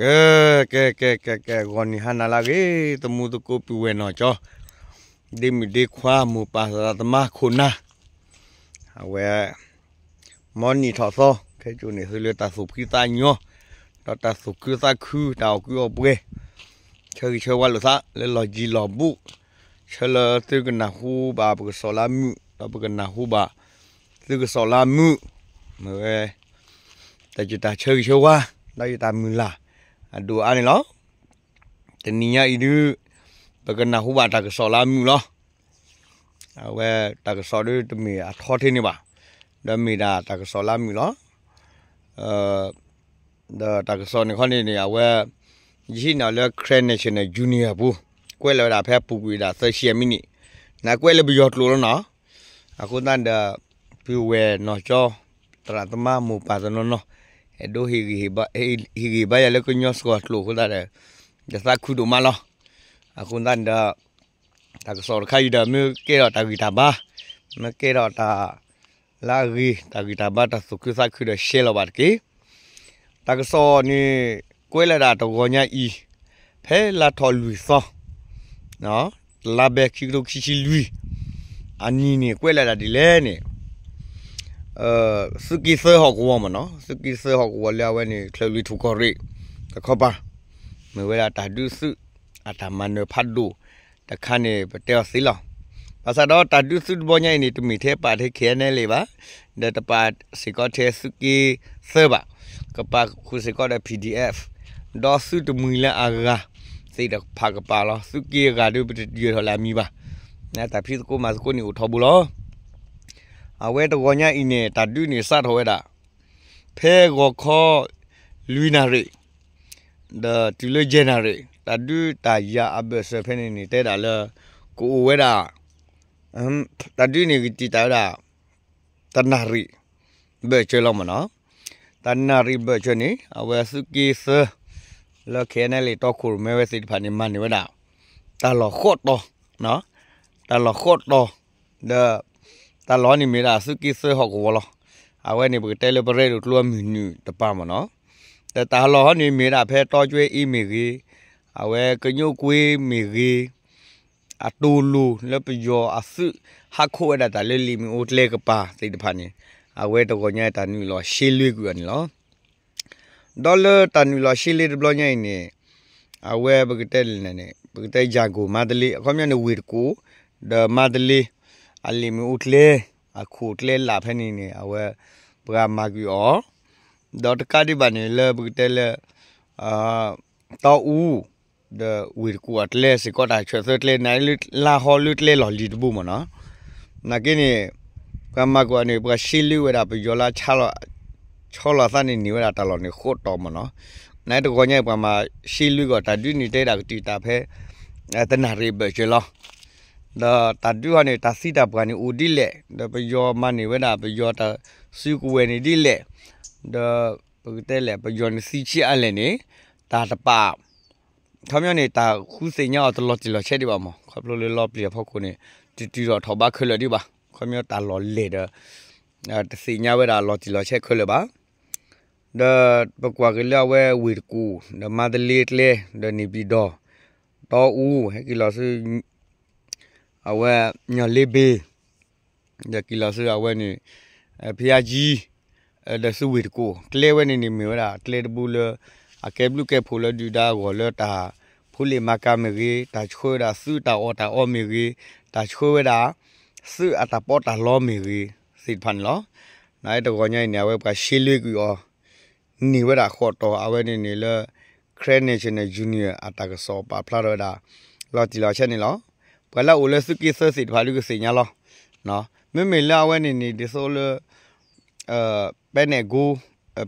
ကဲ ကဲ ကဲ ကဲ ကဲ ဂီၤနံၤဟါနၤလၢအဂ့ၤ သမူသကိးပုၢ်ဝဲၢ်နီၢ်ကၠီ ဒ့မုၣ်ဒ့ခွါ မိၢ်ပၢ်သရၣ်သမါခိၣ်နၢ် အဝဲ မ်နံၣ်ထီၣ်သီ ခဲကိာ်န့ၣ် သုလၢတၢ်သူၣ်ဖှံသးညီ ဒီးတၢ်သူၣ်ခုသးခု တၢ်အီၣ်ကုအီၣ်ပှဲၤ ဆၢဂ့ၤဆၢဝါလိာ်သး လၢလီၢ်ယံၤလီၢ်ဘူး ဆၢလၢသုကနၢ်ဟူဘၣ်ပကစီၣ်လၢမုာ် ဒီးပကနၢ်ဟူဘၣ် သုကစီၣ်လၢမုာ် မ့ၢ်ဝဲ တၢ်ယတၢ်ဆၢဂ့ၤဆၢဝါ ဒီးယတၢ်မုၢ်လၢ် အဒိၣ်အါန့ၣ်လီၤ. တနံၤညါအံၤဒု ပကနၢ်ဟူဘၣ်တၢ်ကစီၣ်လၢအမုာ်လီၤ. အဝဲတၢ်ကစီၣ်ဒုတမ့ၢ်အထီထဲန့ၣ်ဘၣ်, ဒီးမ့ၢ်ဒၣ်တၢ်ကစီၣ်လၢအမုာ်လီၤ. ဒီးတၢ်ကစီၣ်န့ၣ်ခီန့ၣ်န့ၣ် အဝဲ ယဟံးန့ၢ်လၢ Karen National Union အပူၤ ကွဲးလီၤဝဲဒၣ်ဖဲပူၤကွံာ်ဝဲဒၣ်သၢဆံအမံးနံး, နကွဲးလၢပယီၤကျိာ်လီၤနီၤ. အဃိသတးဒီး ပုၢ်ဝဲၢ်နီၢ်ကၠီ သရၣ်သမါမိၢ်ပၢ်တနီၤနီၤ အဲၣ်ဒိး ဟ့ၣ်ဂံၢ်ဟ့ၣ်ဘါယၤလၢကညီစှီၤကျိာ်အဃိသတးဒီး ယသးခုဒိၣ်မးလီၤ. အဃိသတးဒီး တၢ်ကစီၣ်တခါအံၤဒီး မ့ၢ်ကဲထီၣ်တၢ်ဂံၢ်တၢ်ဘါ, မ့ၢ်ကဲထီၣ်တၢ်လၢအဂ့ၤ တၢ်ဂံၢ်တၢ်ဘါ တၢ်သူၣ်ခုသးခုဒီး ရှဲလီၤဘၣ်တက့ၢ်. တၢ်ကစီၣ်န့ၣ် ကွဲးလၢဒၣ်တဂီၤညါအံၤ ဖဲလါထီၣ်လွံၢ်သီ လါဘဲ ခံကထိခံဆံလွံၢ် အနံၤန့ၣ် ကွဲးလၢဒၣ်ဒ်လဲၣ်န့ၣ် သုးက့သၢဟီၣ်ကဝီၤမ့ၢ်နီၤ, သုးက့သၢဟီၣ်ကဝီၤလၢအဝဲန့ၣ် ချၢၣ်လွံၢ်ထူၣ်ကီၢ်ရ့ၣ်တခီပၤ မ့ၢ်ဝဲဒၣ်တၢ်ဒုးသုးအတၢ်မၤနၢၤဖးဒိၣ်တခါန့ၣ် ပတဲအီၤသ့လီၤ. ဘၣ်ဆၣ်ဒီးတၢ်ဒုးသုးတဘျီညါအံၤန့ၣ် တမ့ၢ်ထဲပာ်ထဲ ခ့ၣ်အဲၣ်နဲၣ်လ့ၣ် ဘၣ်, ဒီးတပာ်စ့ၢ်ကီးထဲသုးက့သၢဘၣ်, ကပာ်ဃုာ်စ့ၢ်ကီးဒီး P D F ဒီးသုးတမှံၤလၢအဂၤသ့ၣ်တဖၣ်ကပာ်လီၤ. သုးက့အဂၤဒုး ပတယၢၤထီၣ်လၢအမံၤဘၣ်. တၢ်ဖံးသကိးမၤသကိးန့ၣ်အိၣ်ထီဘိလီၤ. အဝဲတဂီၤညါအံၤန့ၣ် တၢ်ဒုးန့ၣ်စးထီၣ်ဝဲဒၣ် ဖဲဂီၤခီလွံၢ်နၣ်ရံၣ် ဒီးတုၤလၢယဲၢ်နၣ်ရံၣ် တၢ်ဒုးတၢ်ယၤအဘၢၣ်စၢၤဖဲန့ၣ်န့ၣ် တဲဒၣ်လၢ ကအိၣ်ဝဲဒၣ် တၢ်ဒုးန့ၣ်ကတံာ်တာ်ဝဲဒၣ် တနၣ်ရံၣ်ဘၢၣ်စၢၤလီၤမ့ၢ်နီၤ. တနၣ်ရံၣ်ဘၢၣ်စၢၤန့ၣ် အဝဲသုးက့သၢ လၢ ခ့ၣ်အဲၣ်နဲၣ်လ့ၣ် တီခိၣ်ရိၣ်မဲဝဲသ့ၣ်တဖၣ်န့ၣ် မၤန့ၢ်ဝဲဒၣ် တၢ်လီၢ်ဃိးတီၤ, တၢ်လီၢ်ဃိးတီၤ, ဒီး တၢ်လီၢ်န့ၣ်မ့ၢ်ဒၣ်သုးက့သၢဟီၣ်ကဝီၤလီၤ. အဝဲန့ၣ်ပကတဲလၢပရဲၣ်ဒိၣ်ကျိအမုၢ်နုာ်တပၤမ့ၢ်နီၤ. ဒီးတၢ်လီၢ်ဟီန့ၣ်မ့ၢ်ဒၣ်ဖဲတီကၠွဲအ့မ့ၢ်ဂ့ၤ, အဝဲကညိကွ့မ့ၢ်ဂ့ၤ, အတိၢ်လိၤလၢပယီၤအသုးဟးခိးဝဲဒၣ်တၢ်လၢလံာ်မ့ၣ်အူကျဲကပၤသ့ၣ်တဖၣ်န့ၣ် အဝဲတဂီၤညါတၢ်နုာ်လီၤရှဲလွံကွံာ်အီၤန့ၣ်လီၤ. ဒီးလၢတၢ်နုာ်လီၤရှဲလွံတဘျီညါအံၤန့ၣ် အဝဲပကတဲန့ၣ် ပကတဲယၤကိာ်မါတလ့ အခီပညီန့ၣ် ဝ့ၢ်တကူၣ် ဒီးမါတလ့ အလံာ်မ့ၣ်အူကျဲ အခိၣ်ကျဲလာ်ဖဲန့ၣ်န့ၣ် အဝဲ ပှၤမၤကွံာ်အီၤ, ဒီးတကးဒံးဘၣ်န့ၣ်လၢပကတဲလၢ တီအူ ဒီးဝ့ၢ်တကူၣ်အကျဲစ့ၢ်ကီး တၢ်ဆၢၣ်သၢကျဲ နလၢဟီလၢကျဲလီၢ်လံၤတဘိမ့ၢ်နီၤ. နာ်က့န့ၣ် ပှၤမၤကွံာ်အီၤန့ၣ် ပှၤရှဲလွံဝဲဒၣ်ပယီၤလၢ ဆီလီၤသးန့ၣ်န့ၢ်ဝဲဒၣ်တၢ်လီၢ်န့ၣ်ဃိးတီၤမ့ၢ်နီၤ. နတဂီၤညါအံၤ ပှၤမၤရှဲလွံကီးတၢ်ဒုးန့ၣ် တဲဒၣ်ကတံာ်တာ်ဖဲ တနၣ်ရံၣ်ဘၢၣ်စၢၤလီၤ. ဒီးတၢ်ဒုးဟီန့ၣ် တၢ်သံတၢ်ပှၢ်န့ၣ်အိၣ်ဒ်လဲၣ်, ဒီးပယီၤမၤန့ၢ်ဝဲဒၣ် ပယီၤတၢ်စုကဝဲၤန့ၣ်ဒ်လဲၣ်, ဒီးပကတဲလဲၣ် ပယီၤန့ၣ်သံဆံးအါလဲၣ်န့ၣ် တၢ်တပာ် ခီပညီန့ၣ် တၢ်ဃုသ့ၣ်ညါအီၤတလီၤတံၢ်လီၤဆဲးဒံးဘၣ်မ့ၢ် ခီဖျိလၢလီပျံၤအဖီခိၣ်န့ၣ် တတုၤထီၣ်ထီၣ်ဘးခဲလၢာ်ဒံးဘၣ်. ခီပညီတၢ်လီၢ်လဲၢ်ဒီး တသ့ၣ်ညါဝဲဒၣ်လီၤတံၢ်လီၤဆဲးခဲလၢာ်ဘၣ်. ဒီးပကွၢ်က့ၤလၢအဝဲဝ့ၢ်တကူၣ် ဒီးမါတလ့ကျဲ ဒီးန့ၣ်ပံၤဒီး တီအူ ဟဲက့ၤလီၤဆူ အဝဲ ညီၣ်လ့ဘ့ၣ် ဒီးက့ၤလီၤဆူအဝဲန့ၣ် ဖယါကၠံ ဒီးဆူဝ့ၢ်တကူၣ် ကျဲဝဲန့ၣ်န့ၣ်မ့ၢ်ဝဲဒၣ်ကျဲတဘိလၢ အကဲဘျုးကဲဖှိၣ်လၢဒုၣ်ဒါအဂီၢ်လၢတၢ်ဖိလ့ၣ်မၤကၤမ့ၢ်ဂ့ၤ, တၢ်ဆှၢဝဲဒၣ်သုးတၢ်အီၣ်တၢ်အီမ့ၢ်ဂ့ၤ, တၢ်ဆှၢဝဲဒၣ် သုးအတၢ်ပီးတၢ်လီမ့ၢ်ဂ့ၤ သ့ၣ်တဖၣ်န့ၣ်လီၤ. နတဂီၤညါအံၤန့ၣ် အဝဲပှၤရှဲလွံကွံာ်အီၤ န့ၢ်ဝဲဒၣ်ဃိးတီၤ အဝဲန့ၣ်န့ၣ်လၢ Karen National Union အတၢ်ကစီၣ်ပာ်ဖျါထီၣ်ဝဲဒၣ် လီၤတံၢ်လီၤဆဲးန့ၣ်လီၤ. ပှၤလၢအအိၣ်လၢသုးက့သၢသ့ၣ်တဖၣ်ဒုးကသ့ၣ်ညါလီၤ. မ့မ့ၢ်လၢအဝဲန့ၣ်န့ၣ် ဒ်သိးလၢ ပဲနဲၣ်ကိ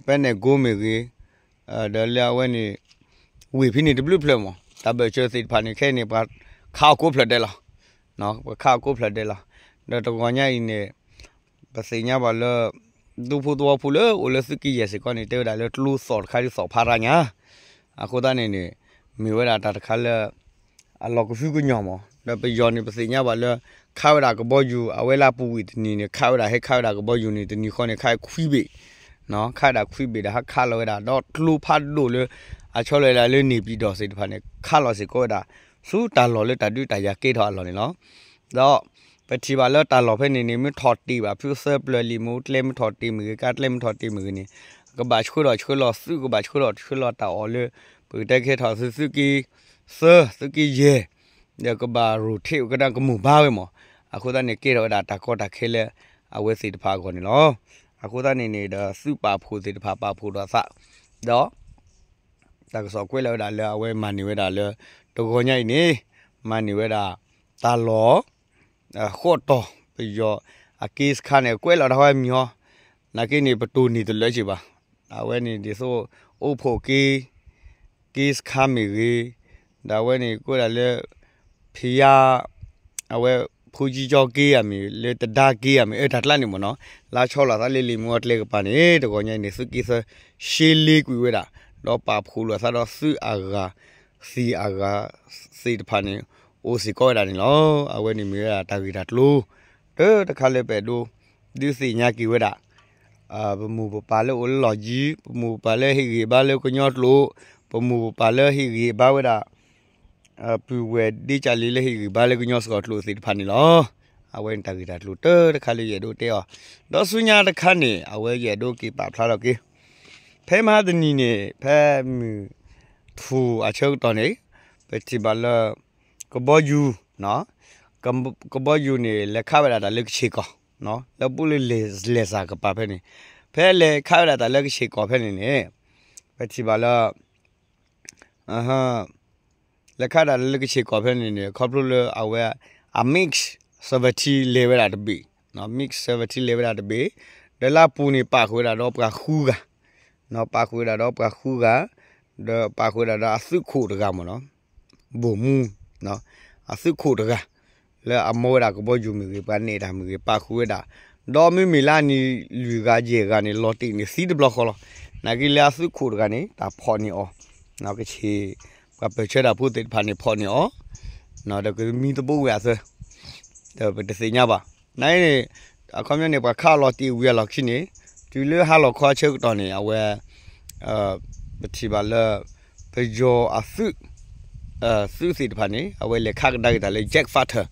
ပဲနဲၣ်ကိမ့ၢ်ဂ့ၤ, ဒီးလၢအဝဲန့ၣ် ဝ့ၢ်ဖဲန့ၣ်တဘျုးဖျၢၣ်မး တၢ်ဘၢၣ်စၢၤသ့ၣ်တဖၣ်န့ၣ် ခဲအံၤန့ၣ် ပှၤခးအီၣ်ကိးဖျၢၣ်ဒဲးလီၤ. ပှၤခးအီၣ်ကိးဖျၢၣ်ဒဲးလီၤ. ဒီးတဂီၤညါအံၤန့ၣ် ပသ့ၣ်ညါဘၣ်လၢ ဒူဖိသဝီဖိလၢအိၣ်လၢသုးက့ယဲၢ်စ့ၢ်ကီးန့ၣ် တဲဝဲဒၣ်လၢကျိသီၣ်တခါဒုးသီၣ်ဖးရါညါ, အဃိသတးန့ၣ်န့ၣ် မ့ၢ်ဝဲဒၣ်တၢ်တခါလၢ အလီၢ်ကဟုကညီၢ်မး ဒီးပယီၤန့ၣ် ပသ့ၣ်ညါဘၣ်လၢ ခးဝဲဒၣ်ကဘီယူၤ အဝဲလၢအပူၤကွံာ်တနံၤန့ၣ် ခးဝဲဒၣ်ဟဲခးဝဲဒၣ်ကဘီယူၤန့ၣ် တနံၤဃီန့ၣ် ခးခွံဘ့ၣ်, ခးဝဲဒၣ်ခွံဘ့ၣ်ဒီးဟးခးလီၤဝဲဒၣ် ဒီးကျိဖးဒိၣ်လၢ အဆီလီၤဝဲဒၣ်လၢန့ၣ်ပံၤဒီးသ့ၣ်တဖၣ်န့ၣ် ခးလီၤစ့ၢ်ကီးဝဲဒၣ် ဆူတၢ်လီၢ်လၢတၢ်ဒုးတၢ်ယၤကဲထီၣ်အလီၢ်န့ၣ်လီၤ. ဒီးပထံၣ်ဘၣ်လၢတၢ်လီၢ်ဖဲန့ၣ်န့ၣ် မ့ၢ်ထီၣ်တ့ၢ်ဘၣ်ဖုသၢပျၢၤလံ မ့ၣ်အူကျဲမ့ၢ်ထီၣ်တ့ၢ်မ့ၢ်ဂ့ၤ ကါကျဲမ့ၢ်ထီၣ်တ့ၢ်မ့ၢ်ဂ့ၤန့ၣ် ကဘၣ်ဆှၢထီၣ်ဆှၢလီၤသုး ကဘၣ်ဆှၢထီၣ်ဆှၢလီၤတၢ်အီၣ်လၢ ပကတဲကဲထီၣ်သုး သုးက့သၢ သုးက့ယဲၢ် ဒီးကဘၣ် rotate ကဒၣ်ကမိၣ်ဘါဝဲမး. အဃိသတးန့ၣ် ကဲထီၣ်ဝဲဒၣ်တၢ်ကီတၢ်ခဲလၢအဝဲသ့ၣ်တဖၣ်အဂီၢ်န့ၣ်လီၤ. အဃိသတးန့ၣ်န့ၣ်ဒီး သုးပာ်ဖှိၣ်သ့ၣ်တဖၣ်ပာ်ဖှိၣ်ဒီးသး ဒီး တၢ်ကစီၣ်ကွဲးလီၤဝဲဒၣ်လၢအဝဲမၤန့ၢ်ဝဲဒၣ်လၢ တဂီၤညါအံၤန့ၣ် မၤန့ၢ်ဝဲဒၣ် တၢ်လီၢ် ဃိးတီၤ ပယီၤအက့စခါန့ၣ် ကွဲးလီၤတၢ်ဝဲမံၤဟီ နာ်က့န့ၣ် ပတိၢ်န့ၢ်တလၢက့ၤဘၣ်. အဝဲန့ၣ်ဒ်သိး အိၣ်ဖှိၣ်က့ က့စခါမ့ၢ်ဂ့ၤ, ဒီးအဝဲန့ၣ်ကွဲးဒၣ်လၢ ဖယါ အဝဲ ဖိကံကၠီက့ဧါမ့ၢ် လၢတဒါက့ဧါမ့ၢ် အတၢ်ကျါန့ၣ်မ့ၢ်နီၤ, လၢဆီလီၤသးလၢလံာ်မ့ၢ်အီၤကျဲကပၤန့ၣ် တဂီၤညါအံၤန့ၣ် သုးက့သၢ ရှဲလ့ကွံာ်ဝဲဒၣ်, ဒီးပာ်ဖှိၣ်လိာ်သးဒီးသုးအဂၤ သံၣ်အဂၤသ့ၣ်တဖၣ်န့ၣ် အိၣ်စ့ၢ်ကီးဝဲဒၣ်န့ၣ်လီၤ. အဝဲန့ၣ်မ့ၢ်ဝဲဒၣ်တၢ်ဂ့ၢ်တၢ်ကျိၤ တၢတခါလၢပအဲၣ်ဒိး ဒုးသ့ၣ်ညါက့ၤဝဲဒၣ် ပမိၢ်ပပၢ်လၢအိၣ်လၢလီၢ်ယံၤ, ပမိၢ်ပပၢ်လၢဟ့ၣ်ဂံၢ်ဘါလၢကညီကျိာ်, ပမိၢ်ပပၢ်လၢဟ့ၣ်ဂံၢ်ဘါဝဲဒၣ် ပုၢ်ဝဲၢ်ဒ့ကၢ်လံလၢဟ့ၣ်ဂံၢ်ဘါလၢကညီစ့ၢ်ကီးကျိာ်သ့ၣ်တဖၣ်န့ၣ်လီၤ. အဝဲန့ၣ်တၢ်ဂ့ၢ်တၢ်ကျိၤတၢတခါလၢယအဲၣ်ဒိးတဲအီၤ, ဒီးဆူညါတခါန့ၣ် အဝဲယအဲၣ်ဒိးက့ၤပာ်ဖျါထီၣ်က့ၤ ဖဲမဟါတနံၤန့ၣ် ဖဲမုၢ်ထူၣ်အဆၢကတီၢ်န့ၣ် ပထံၣ်ဘၣ်လၢ ကဘီယူၤ ကဘီယူၤန့ၣ် လဲၤခးဝဲဒၣ်တၢ်လၢကဆ့ၣ်ကီၢ် လၢပူၤလၢလဲၤစၢ်ကပၤဖဲန့ၣ်, ဖဲလဲၤခးဝဲဒၣ်တၢ်လၢကဆ့ၣ်ကီၢ်ဖဲန့ၣ်န့ၣ် ပထံၣ်ဘၣ်လၢ လဲၤခးဒၣ်လၢကဆ့ၣ်ကီၢ်ဖဲန့ၣ်န့ၣ် ခီဖျိလၢအဝဲ အ MiG seventeen လဲၤဝဲဒၣ်တဘ့ၣ်, MiG seventeen လဲၤဝဲဒၣ်တဘ့ၣ်, ဒီးလၢအပူၤန့ၣ် ပာ်ဃုာ်ဝဲဒၣ်ဒီးပှၤဃုဂၤ, ပာ်ဃုာ်ဝဲဒၣ်ဒီးပှၤဃုဂၤ, ဒီးပာ်ဃုာ်ဝဲဒၣ်ဒီးအသုးခိၣ်တဂၤမ့ၢ်နီၤ, ဗိုလ်မှူး အသုးခိၣ်တဂၤ လၢအမီဝဲဒၣ်ကဘီယူၤမ့ၢ်ဂ့ၤ ပှၤနဲၣ်တၢ်မ့ၢ်ဂ့ၤ ပာ်ဃုာ်ဝဲဒၣ်, ဒီးမ့မ့ၢ်လၢအနံၤလွံၢ်ဂၤယဲၢ်ဂၤန့ၣ် လီၤတံၢ်န့ၢ်သံတဘျီဃီလီၤ. နာ်က့လၢအသုးခိၣ်တဂၤန့ၣ် တၢ်ဖီၣ်န့ၢ်အီၤ, ကဆ့ၣ် ပှၤပၢၢ်ဆၢတၢ်ဖိသ့ၣ်တဖၣ်န့ၣ်ဖီၣ်န့ၢ်အီၤ, ဒီးကမံသဘိဝဲအသၢ ဒီးပတသ့ၣ်ညါဘၣ်. နာ်က့န့ၣ် အခီပညီန့ၣ် ပှၤခးအီၤလီၤတံၢ်ဝံၤအလီၢ်ခံန့ၣ် တုၤလၢဟါလီၤခီအဆၢကတီၢ်န့ၣ် အဝဲ ပထံၣ်ဘၣ်လၢ ပယီၤအသုး သုးသ့ၣ်တဖၣ်န့ၣ် အဝဲလဲၤခးကဒါက့ၤတၢ်လၢ jet fighter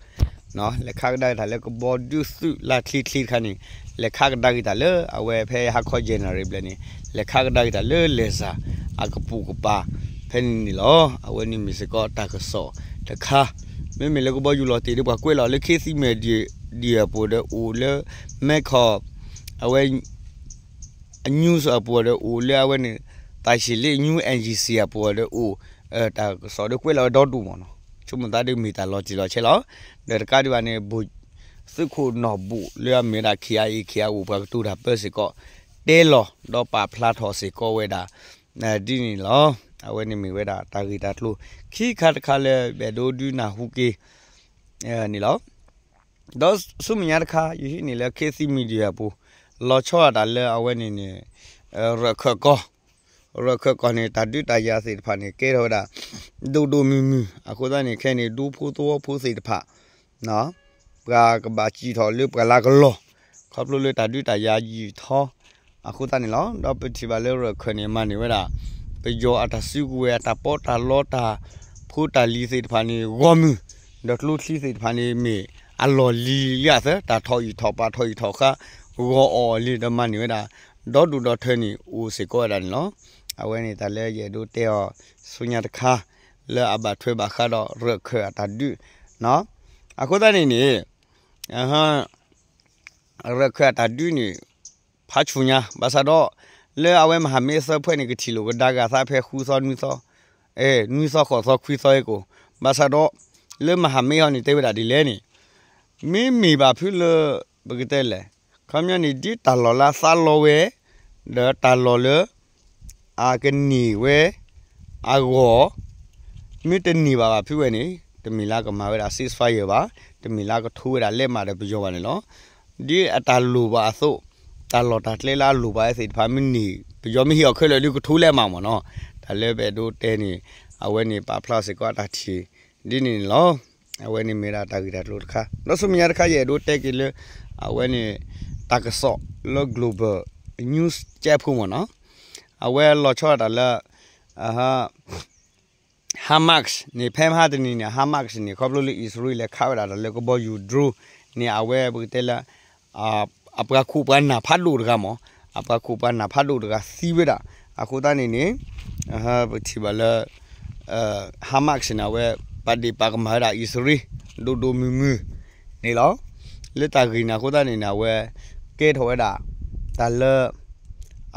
လဲၤခးကဒါက့ၤတၢ်လၢကဘီဒုးသုးလၢချ့ချ့တခါန့ၣ် လဲၤခးကဒါက့ၤတၢ်လၢ အဝဲဖဲဟါခီ January ဘျဲၣ်န့ၣ် လဲၤခးကဒါက့ၤတၢ်လၢလဲၤစၢ်အကပိာ်ကပၤ ဖဲန့ၣ်န့ၣ်လီၤ. အဝဲန့ၣ်မ့ၢ်စ့ၢ်ကီးတၢ်ကစီၣ်တခါ, မ့မ့ၢ်လၢကဘီယူၤလီၤတံၢ်ဒီးပှၤကွဲးလီၤလၢ ခေတ်သစ် Media အပူၤဒီးအိၣ်လၢ မဲခီၣ် အဝဲ အ news အပူၤဒီးအိၣ်လၢအဝဲန့ၣ် တၢ်ဆံၣ်လ့ News NGC အပူၤဒီးအိၣ်, တၢ်ကစီၣ်ဒီးကွဲးလီၤဝဲဒီဒူၣ်မ့ၢ်နီၤ, ဆိကမိၣ်သးဒ်မ့ၢ်တၢ်လီၤတံၢ်လီၤဆဲးလီၤ. ဒီးတကးဒံးဘၣ်န့ၣ် ဗိုလ် သုးခိၣ်နီၢ်ဘူၣ်လၢအမ့ၢ်ဝဲဒၣ် KIA KIO ပှၤကတိၤတၢ်ပၢစ့ၢ်ကီး တဲလီၤဒီးပာ်ဖျါထီၣ်စ့ၢ်ကီးဝဲဒၣ် ဒ်န့ၣ်လီၤ. အဝဲန့ၣ်မ့ၢ်ဝဲဒၣ်တၢ်ဂ့ၢ်တၢ်ကျိၤ ခံခါတခါလၢပအဲၣ်ဒိးဒုးနၢ်ဟူက့ၤ န့ၣ်လီၤ. ဒီးဆူမဲာ်ညါတခါ ယဟံးန့ၢ်လၢ ခေတ်သစ် Media အပူၤ လီၤဆီဒၣ်တၢ်လၢအဝဲန့ၣ်န့ၣ် ရၢၢ်ခၢၣ်ကီၢ်, ရၢၢ်ခၢၣ်ကီၢ်န့ၣ် တၢ်ဒုးတၢ်ယၤသ့ၣ်တဖၣ်န့ၣ် ကဲထီၣ်ဝဲဒၣ် ဒိၣ်ဒိၣ်မုၢ်မုၢ် အဃိသတးန့ၣ် ခဲအံၤန့ၣ် ဒူဖိသဝီဖိသ့ၣ်တဖၣ် ပှၤကဘၣ်စံၣ်ထီၣ်လၢပှၢ်လၢကလီၢ် ခီဖျိလၢတၢ်ဒုးတၢ်ယၤယံာ်ထီ အဃိသတးန့ၣ်လီၤ. ဒီးပထံၣ်ဘၣ်လၢရၢၢ်ခၢၣ်န့ၣ် မၤန့ၢ်ဝဲဒၣ် ပယီၤအတၢ်စုကဝဲၤ အတၢ်ပီးတၢ်လီတၢ်ဖိတၢ်လံၤသ့ၣ်တဖၣ်န့ၣ် ဂီၢ်မုၢ်, ဒီးကျိချံသ့ၣ်တဖၣ်န့ၣ်မ့ၢ်အလီၢ်လံၤလံအသၢ တၢ်ထီၣ်အံၣ်ထီၣ်ပာ်ထီၣ်အံၣ်ထီၣ်ဃါ ဂီၤအီၣ်အီၤလံ ဒီးမၤန့ၢ်ဝဲဒၣ် ဒီဒူၣ်ဒီထၢန့ၣ် အိၣ်စ့ၢ်ကီးဝဲဒၣ်န့ၣ်လီၤ. အဝဲန့ၣ်တၢ်လၢယအဲၣ်ဒိးတဲအီၤ ဆူညါတခါ လၢအဘၣ်ထွဲဘၣ်ဃးဒီးရၢၢ်ခၢၣ်အတၢ်ဒုး အဃိသတးန့ၣ်န့ၣ် ရၢၢ်ခၢၣ်အတၢ်ဒုးန့ၣ် ဖးဆူၣ်ညါ ဘၣ်ဆၣ်ဒီး လၢအဝဲမဟာမိတ်သၢဖုန့ၣ် ကထံၣ်လိာ်ကဒါက့ၤသးဖဲဃုသီနွံသီ, နွံသီဃိးသီခွံသီအံၤကိၣ်, ဘၣ်ဆၣ်ဒီး လၢမဟာမိတ်ဟီန့ၣ် တဲဝဲဒၣ်ဒ်လဲၣ်န့ၣ် မ့မ့ၢ်ဘၣ်ဖုလၢ ပကတဲလဲၣ်, ခီပညီန့ၣ် ဒ်တၢ်လီၢ်လၢအသးလီဝဲ ဒီးတၢ်လီၢ်လၢ အကန့ၢ်ဝဲ အဂီၢ် မ့ၢ်တန့ၢ်ဘၣ်ဘၣ်ဖုဝဲန့ၣ် တမ့ၢ်လၢကမၤဝဲဒၣ် ceasefire ဘၣ်, တမ့ၢ်လၢကထိဝဲဒၣ်လဲးမးဒီးပယီၤဘၣ်န့ၣ်လီၤ. ဒ်အတၢ်လိၣ်ဘၣ်အသိး တၢ်လီၢ်တၢ်ကျဲလၢအလိၣ်ဘၣ်သ့ၣ်တဖၣ်မ့ၢ်န့ၢ် ပယီၤမ့ၢ်ဟ့ၣ်အီၤခဲလၢာ်ဒီးကထိလဲးမးမ့ၢ်နီၤ, တၢ်လၢပအဲၣ်ဒိးတဲန့ၣ် အဝဲန့ၣ်ပာ်ဖျါစ့ၢ်ကီးအတၢ်ထံၣ် ဒ်န့ၣ်န့ၣ်လီၤ. အဝဲန့ၣ်မ့ၢ်ဒၣ်တၢ်ဂ့ၢ်တၢ်ကျိၤတခါ ဒီးဆူမဲာ်ညါတခါ ယအဲၣ်ဒိးတဲက့ၤလၢ အဝဲန့ၣ် တၢ်ကစီၣ်လၢ Global News ကဲဖိမ့ၢ်နီၤ, အဝဲလီၤဆီဒၣ်တၢ်လၢ Hamas န့ၣ် ဖဲမဟါတနံၤန့ၣ် Hamas န့ၣ် ခီဖျိလၢအံၣ်စရ့လးလဲၤခးဝဲဒၣ်တၢ်လၢကဘီယူၤ drone န့ၣ် အဝဲပကတဲလၢ အပှၤခိၣ်ပှၤနၢ်ဖးဒိၣ်တဂၤမး, အပှၤခိၣ်ပှၤနၢ်ဖးဒိၣ်တဂၤသံဝဲဒၣ်. အဃိသတးန့ၣ်န့ၣ် ပထံၣ်ဘၣ်လၢ Hamas န့ၣ် အဝဲ ပာ်ဒ့ၣ်ပာ်ကမၣ်ဝဲဒၣ်အံၣ်စရ့လး ဒိၣ်ဒိၣ်မုၢ်မုၢ်န့ၣ်လီၤ. လၢတၢ်ဂ့ၢ်န့ၣ်အဃိသတးန့ၣ်န့ၣ် အဝဲ ကဲထီၣ်ဝဲဒၣ် တၢ်လၢ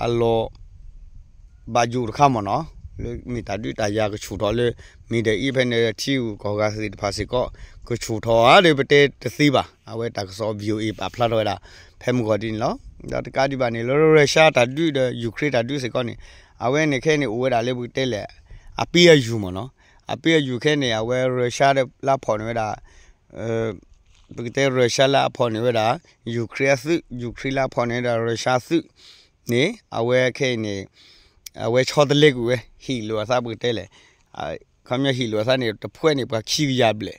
အလီၤ ဘၣ်ယိၣ်တခါမ့ၢ်နီၤ, လၢမ့ၢ်တၢ်ဒုးတၢ်ယၤကဆူၣ်ထီၣ်လၢ Middle East ဖဲန့ၣ် ထံဂုၤကီၢ်ဂၤသ့ၣ်တဖၣ်စ့ၢ်ကီး ကဆူၣ်ထီၣ်ဧါဒီး ပတဲတသ့ဘၣ်. အဝဲတၢ်ကစီၣ် VOA ပာ်ဖျါထီၣ်ဝဲဒၣ် ဖဲမုၢ်ဂီၤဒ်န့ၣ်လီၤ. ဒီးတကးဒံးဘၣ်န့ၣ် လၢ Russia တၢ်ဒုးဒီး Ukraine တၢ်ဒုးစ့ၢ်ကီးန့ၣ် အဝဲန့ၣ်ခဲအံၤန့ၣ် အိၣ်ဝဲဒၣ်လၢပကတဲလဲၣ် အပ့အယူၢ်မ့ၢ်နီၤ, အပ့အယူၢ်ခဲအံၤန့ၣ် အဝဲ Russia လၢအဖီၣ်န့ၢ်ဝဲဒၣ် ပကတဲ Russia လၢအဖီၣ်န့ၢ်ဝဲဒၣ် Ukraine အသုး, Ukraine လၢအဖီၣ်န့ၢ်ဝဲဒၣ် Russia အသုးန့ၣ် အဝဲခဲအံၤန့ၣ် အဝဲဆီတလဲကွံာ်ဝဲ ဟ့ၣ်လိာ်အသးပကတဲလဲၣ်, ခီပညီဟ့ၣ်လိာ်အသးန့ၣ် တဖှဲန့ၣ် ပှၤခံကယၤဘျဲၣ်,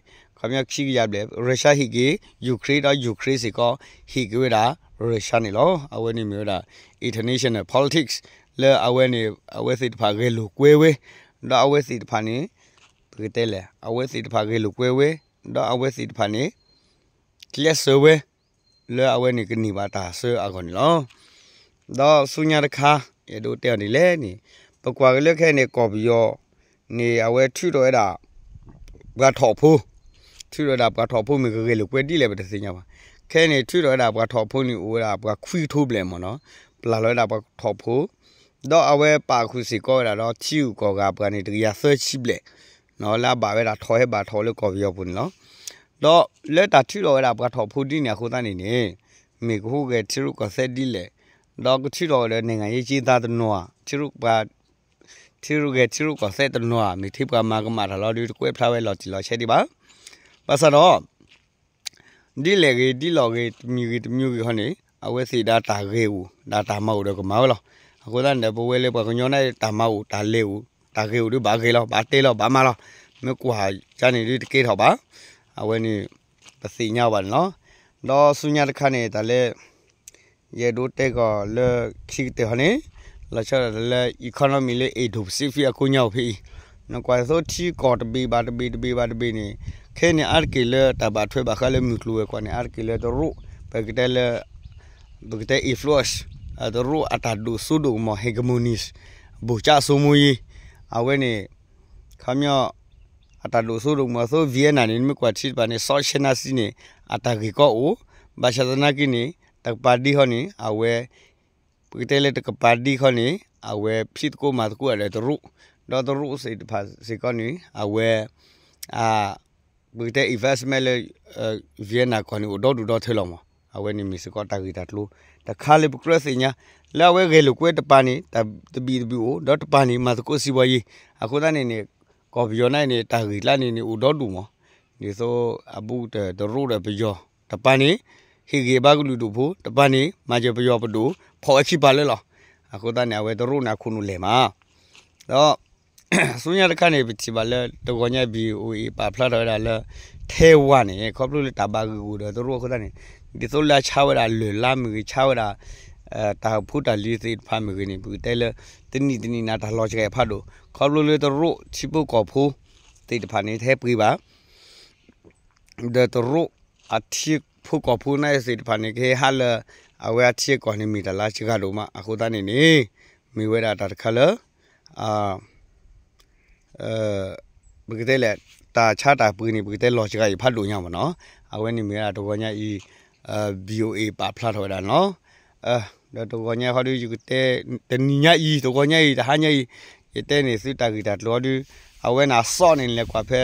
ခီပညီခံကယၤဘျဲၣ် Russia ဟ့ၣ်က့ၤ Ukraine ဒီး Ukraine စ့ၢ်ကီး ဟ့ၣ်က့ၤဝဲဒၣ် Russia န့ၣ်လီၤ. အဝဲန့ၣ်မ့ၢ်ဝဲဒၣ် international politics လၢအဝဲန့ၣ် အဝဲသ့ၣ်တဖၣ်ဂဲၤလိာ်ကွဲဝဲ, ဒီးအဝဲသ့ၣ်တဖၣ်န့ၣ် ပကတဲလဲၣ် အဝဲသ့ၣ်တဖၣ်ဂဲၤလိာ်ကွဲဝဲ, ဒီးအဝဲသ့ၣ်တဖၣ်န့ၣ် ကျဲးစၢးဝဲ လၢအဝဲန့ၣ်ကန့ၢ်ဘၣ်တၢ်ဆၢအဂီၢ်န့ၣ်လီၤ. ဒီးဆူညါတခါ ယအဲၣ်ဒိးတဲအီၤဒ်လဲၣ်န့ၣ် ပကွၢ်က့ၤလၢခဲအံၤန့ၣ် ကီၢ်ပယီၤန့ၣ် အဝဲထုးထီၣ်ဝဲဒၣ် ပှၤထီၣ်ဖိ, ထုးထီၣ်ဝဲဒၣ်ပှၤထီၣ်ဖိမ့ၢ်ဂ့ၤ ဂဲၤလိာ်ကွဲဒ်လဲၣ်ပတသ့ၣ်ညါဘၣ်. ခဲအံၤန့ၣ် ထုးထီၣ်ဝဲဒၣ်ပှၤထီၣ်ဖိန့ၣ် အိၣ်ဝဲဒၣ်ပှၤခွံကထိဘျဲၣ်မ့ၢ်နီၤ, ပျၢ်လီၤဝဲဒၣ်ပှၤထီၣ်ဖိ ဒီးအဝဲပာ်ဃုာ်စ့ၢ်ကီးဝဲဒၣ်ဒီး ထံဂုၤကီၢ်ဂၤပှၤန့ၣ် တကယၤသၢဆံဘျဲၣ် လၢအဘၣ်ဝဲဒၣ်ထီၣ်ဟဲဘၣ်ထီၣ်လၢကီၢ်ပယီၤပူၤန့ၣ်လီၤ. ဒီးလၢတၢ်ထုးထီၣ်ဝဲဒၣ်ပှၤထီၣ်ဖိဒ်န့ၣ်အဃိသတးန့ၣ်န့ၣ် မ့ၢ်ကဟူးဂဲၤထံရူၢ်ကီၢ်သဲးဒ်လဲၣ်, ဒီးကထုးထီၣ်ဝဲဒီး နိုင်ငံရေးအကျဉ်းသားတနီၤဧါ, ထံရူၢ်ကီၢ်သဲးတနီၤဧါ, မ့ၢ်ထဲပှၤမၤကမၣ်တၢ်လီၤဒီး တကွဲးဖျါဝဲလီၤတံၢ်လီၤဆဲးဒံးဘၣ်. ဘၣ်ဆၣ်ဒီး ဒ်လဲၣ်ဂ့ၤ ဒ်လဲၣ်ဂ့ၤ တမံၤဂ့ၤတမံၤဂ့ၤခီန့ၣ် အဝဲသ့ၣ်ဒၣ်တၢ်ဂ့ၤအိၣ် ဒၣ်တၢ်မၤအိၣ်ဒီးကမၤဝဲလီၤ. အဃိသတးန့ၣ်ဒီး ပဝဲလၢပှၤကညီန့ၣ် တၢ်မၤအိၣ် တၢ်လဲၤအိၣ် တၢ်ဂ့ၤအိၣ်ဒီးဘၣ်ဂ့ၤလီၤ ဘၣ်တဲလီၤ ဘၣ်မၤလီၤ. မ့ၢ်ကွၢ်ကန့ၣ်ဒ်တကဲထီၣ်ဘၣ်. အဝဲန့ၣ် ပသ့ၣ်ညါဘၣ်န့ၣ်လီၤ. ဒီးဆူညါတခါန့ၣ် တၢ်လၢ ယအဲၣ်ဒိးတဲကီးလၢခံကတၢၢ်ဟီန့ၣ် လီၤဆီဒၣ်တၢ်လၢ economy လၢ Indo-Pacific အကိးညါအိၣ်ဖဲအံၤ, နကွၢ်သိထံကီၢ်တဘ့ၣ်ဘၣ်တဘ့ၣ်တဘ့ၣ်ဘၣ်တဘ့ၣ်န့ၣ် ခဲအံၤန့ၣ် အါတက့ၢ်လၢတၢ်ဘၣ်ထွဲဘၣ်ဃးလၢမုၢ်ကျိၤဝဲၤကွာ်န့ၣ် အါတက့ၢ်လၢတရူး ပကတဲလၢ ပကတဲ influence တရူးအတၢ်ဒိၣ်စိဒိၣ်ကမီၤ hegemony ဘူးကၠၣ်စိမိၤယံၤ အဝဲန့ၣ် ခီပညီ အတၢ်ဒိၣ်စိဒိၣ်ကမီၤသိ Vietnam န့ၣ် နမ့ၢ်ကွၢ်ထံတဖၣ်န့ၣ် South China Sea န့ၣ် အတၢ်ဂ့ၢ်ကီအိၣ်, ဘၣ်ဆၣ်သနာ်က့န့ၣ် တကပၤဒံခီန့ၣ် အဝဲ ပကတဲလၢတကပၤဒံခီန့ၣ် အဝဲဖံးသကိးမၤသကိးဒီးတရူး, ဒီးတရူးသ့ၣ်တဖၣ်စ့ၢ်ကီးန့ၣ် အဝဲ ပကတဲ investment လၢ Vietnam ကီၢ်န့ၣ် အိၣ်ဒီဒူၣ်ဒီထၢလီၤမး. အဝဲန့ၣ်မ့ၢ်စ့ၢ်ကီးတၢ်ဂ့ၢ်တၢ်ကျိၤ တခါလၢပကြၢးသ့ၣ်ညါ လၢအဝဲဂဲၤလိာ်ကွဲတပၤန့ၣ် တၢ်တဘံၣ်တဘုၣ်အိၣ် ဒီးတပၤန့ၣ် မၤသကိးစံးဘီယံၤ. အဃိသတးန့ၣ်န့ၣ် ကီၢ်ပယီၤန့ၣ်န့ၣ် တၢ်ဂ့ၢ်ကျါန့ၣ်န့ၣ် အိၣ်ဒီဒူၣ်မး. ဒ်သိးအဘူးကတၢၢ်တရူးဒီးပယီၤ တပၤန့ၣ် ဟ့ၣ်ဂံၢ်ဘါကလုာ်ဒူၣ်ဖိ တပၤန့ၣ် မၤစၢၤပယီၤပဒိၣ် ဖီၣ်ဝဲခံပၤလၢလီၤ. အဃိသတးန့ၣ် အဝဲတရူးန့ၣ်အခိၣ်နူာ်လဲၢ်မး ဒီး ဆူညါတခါန့ၣ် ပထံၣ်ဘၣ်လၢတဂီၤညါ VOA ပာ်ဖျါထီၣ်ဝဲဒၣ်လၢ ထဲဝါန့ၣ် ခီဖျိလၢတၢ်ဘၣ်ဂ့ၢ်အိၣ်ဒီးတရူးအဃိသတးန့ၣ် ဒ်သိးလၢအဆါဝဲဒၣ်လၢၢ်လါမ့ၢ်ဂ့ၤ ဆါဝဲဒၣ် တၢ်ဖိတၢ်လံၤသ့ၣ်တဖၣ်မ့ၢ်ဂ့ၤန့ၣ် ပကတဲလၢ တနံၣ်တနံၣ်န့ၣ် တၢ်လီၤစှၤဖးဒိၣ် ခီဖျိလၢတရူးထံဖိကီၢ်ဖိသ့ၣ်တဖၣ်န့ၣ် တဟဲပှ့ၤဘၣ် ဒီးတရူးအထံဖိကီၢ်ဖိန့ၣ်သ့ၣ်တဖၣ်န့ၣ် ကဟဲဟးလၢ အဝဲအထံအကီၢ်န့ၣ် မ့ၢ်တၢ်လၢစှၤဒိၣ်မး အဃိသတးန့ၣ်န့ၣ် မ့ၢ်ဝဲဒၣ်တၢ်တခါလၢ ပကတဲလဲၣ် တၢ်ဆါတၢ်ပှ့ၤန့ၣ် ပကတဲလီၤစှၤအံၤဖးဒိၣ်ညါမ့ၢ်နီၤ. အဝဲန့ၣ်မ့ၢ်ဝဲဒၣ်တဂီၤညါအံၤ VOA ပာ်ဖျါထီၣ်ဝဲဒၣ်နီၤ. ဒီးတဂီၤညါဟီဒု ယကတဲ တနံၤညါအံၤ တဂီၤညါအံၤ တဟါညါအံၤ ယတဲန့ၣ်သုတၢ်ဂ့ၢ်တၢ်ကျိၤဟီဒု အဝဲန့ၣ်အစီၣ်န့ၣ် နလဲၤကွၢ်ဖဲ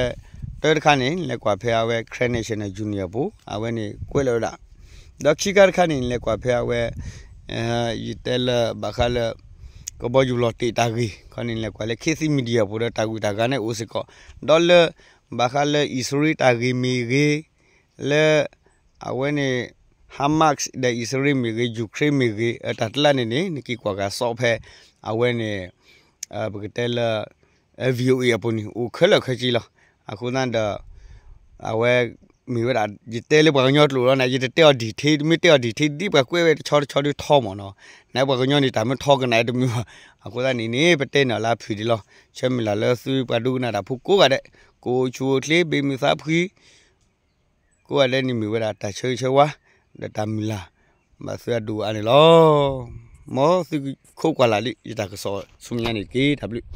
တၢတခါန့ၣ် နလဲၤကွၢ်ဖဲအဝဲ Karen National Union အပူၤ အဝဲန့ၣ်ကွဲးလီၤဝဲဒၣ် ဒီးခံခါတခါန့ၣ် နလဲၤကွၢ်ဖဲအဝဲ ယတဲလၢဘၣ်ဃးလၢ ကဘီယူၤလီၤတ့ၢ်တၢ်ဂ့ၢ်ခီန့ၣ် နလဲၤကွၢ်လၢ Khit Thit Media ပူၤဒီးတၢ်ဂုၤတၢ်ဂၤန့ၣ်အိၣ်စ့ၢ်ကီး ဒီးလၢ ဘၣ်ဃးလၢအံၣ်စရ့လးတၢ်ဂ့ၢ်မ့ၢ်ဂ့ၤ လၢ အဝဲန့ၣ် Hamas ဒီးအံၣ်စရ့လးမ့ၢ်ဂ့ၤ Ukraine မ့ၢ်ဂ့ၤ တၢ်ကျါန့ၣ်န့ၣ် နက့ၤကွၢ်က့ၤစီၣ်ဖဲ အဝဲန့ၣ် ပကတဲလၢ VOA အပူၤန့ၣ် အိၣ်ခဲလၢာ်ခဲဆ့လီၤ. အဃိသတးဒီး အဝဲ မ့ၢ်ဝဲဒၣ် ယတဲလၢပှၤကညီကျိာ်လီၤန့ၣ် ယတတဲအီၤ detail မ့ၢ်တဲအီၤ detail ဒ်ပှၤကွဲးဝဲတဆီတဆီဒ်ထီမၢ်နီၤ, နပှၤကညီန့ၣ် တၢ်မ့ၢ်ထီကနၣ်တမုာ်ဘၣ်, အဃိသတးန့ၣ်န့ၣ် ပတဲန့ၢ်အီၤလၢအဖုၣ်ဒံးလီၤ. ဆၢမုၢ်လၢ်လၢသုပှၤဒိကနၣ်တၢ်ဖိကိးဂၤဒဲး, ကိးဆူၣ်အိၣ်ချ့ ဘ့ၣ်မုၢ်သးဖှံ ကိးဂၤဒဲးန့ၣ်မ့ၢ်ဝဲဒၣ်တၢ်ဆၢဂ့ၤဆၢဝါ ဒီးတၢ်မုၢ်လၢ် ဘၣ်သုအဒိၣ်အါန့ၣ်လီၤ. မ်သုခိးကွၢ်လၢ်လံ ယတၢ်ကစီၣ်ဆူမဲာ်ညါန့ၣ်တက့ၢ်. တၢ်ဘျုး